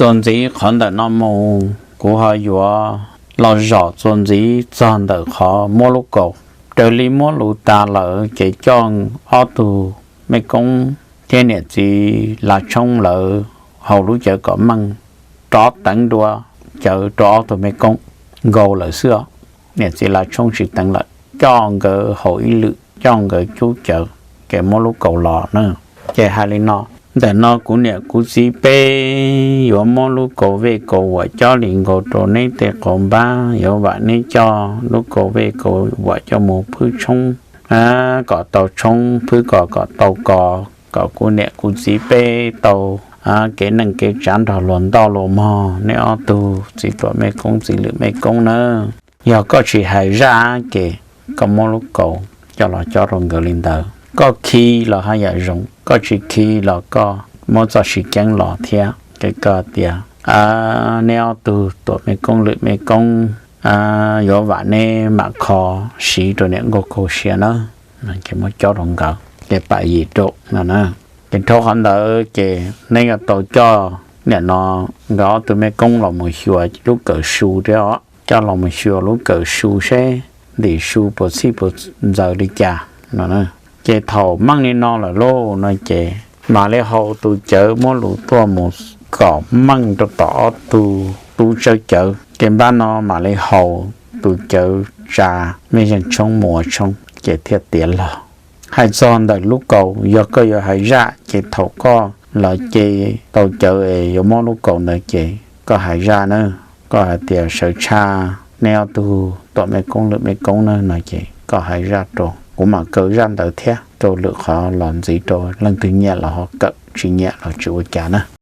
Txuas ntxiv qhov ntawm no mus kuv ho yuav los zom txuas ntxiv txog ntawm qhov muab lub kaus. Raws li muab lus tas lawm ces coj ob tug mej koob thiab niam txiv lav tshoob lawv haus lub cawv kom meej, rov teev dua cawv rau ob tug mej koob nkaus lawm xwb. Niam txiv lav tshoob tsis teev lawm, coj nkawd haus ib lwm, coj nkawd cub cawv, ces muab lub kaus los na. Ces hais li no, ntawm no kuv niam kuv txiv peb yuav muab lub kaus vej kaus vuam cob li nkaus rau neb tej qauv npab, yuav vam neb coj lub kaus vej kaus vuam coj mus phwb tshoob kom tau tshoob, phwb kos kom tau kos, kom kuv niam kuv txiv peb tau kev neej kev tsav nrog luag ntoj luag mog. Neb ob tug txiv tuam mej koob txiv lwm mej koob nawb, yog koj tsis hais zaj ces koj muab lub kaus coj los cob rau nkawd li ntawd. Koj khi los haj yam zoo, koj tsis khi los koj muab txoj siv ceeb los thiab. Ces koj tias, neb ob tug tuam mej koob lwm mej koob, yuav vam neb mam kho siv rau niam nkauj kaus siav nawb. Ces muab cob rau nkawd ces pam yim rau no na. Ces dhau qhov ntawd ces neb yuav tau coj niam no nkawd ob tug mej koob los mus xyuas lub kawm su thiab os. Coj los mus xyuas lub kawm su seb ntim su puas txhij puas ntxaws li cas no. Ces thaum meej li no lawm lauj no ces mam li haus tus cawv muab lus tuaj mus kom meej rau tom ob tug tub tsawb cawv. Ces npab no mam li haus tus cawv tsa mej zeeg tshoob mus ua tshoob ces thiaj tiav log. Hais txog ntawm lub kaus, yog koj yuav hais zaj ces thaum koj los ce tau cawv es yuav muab lub kaus ntawd ces koj hais zaj na. Koj hais tias sawv tshaj neb ob tug tuam mej koob lwm mej koob na no ces koj hais zaj rau, kuv mam kaw zaj ntawd thiab rau lwm qhov los ntxiv rau leej twg nyiam los ho kawm, tsis nyiam los tsis ua cas na.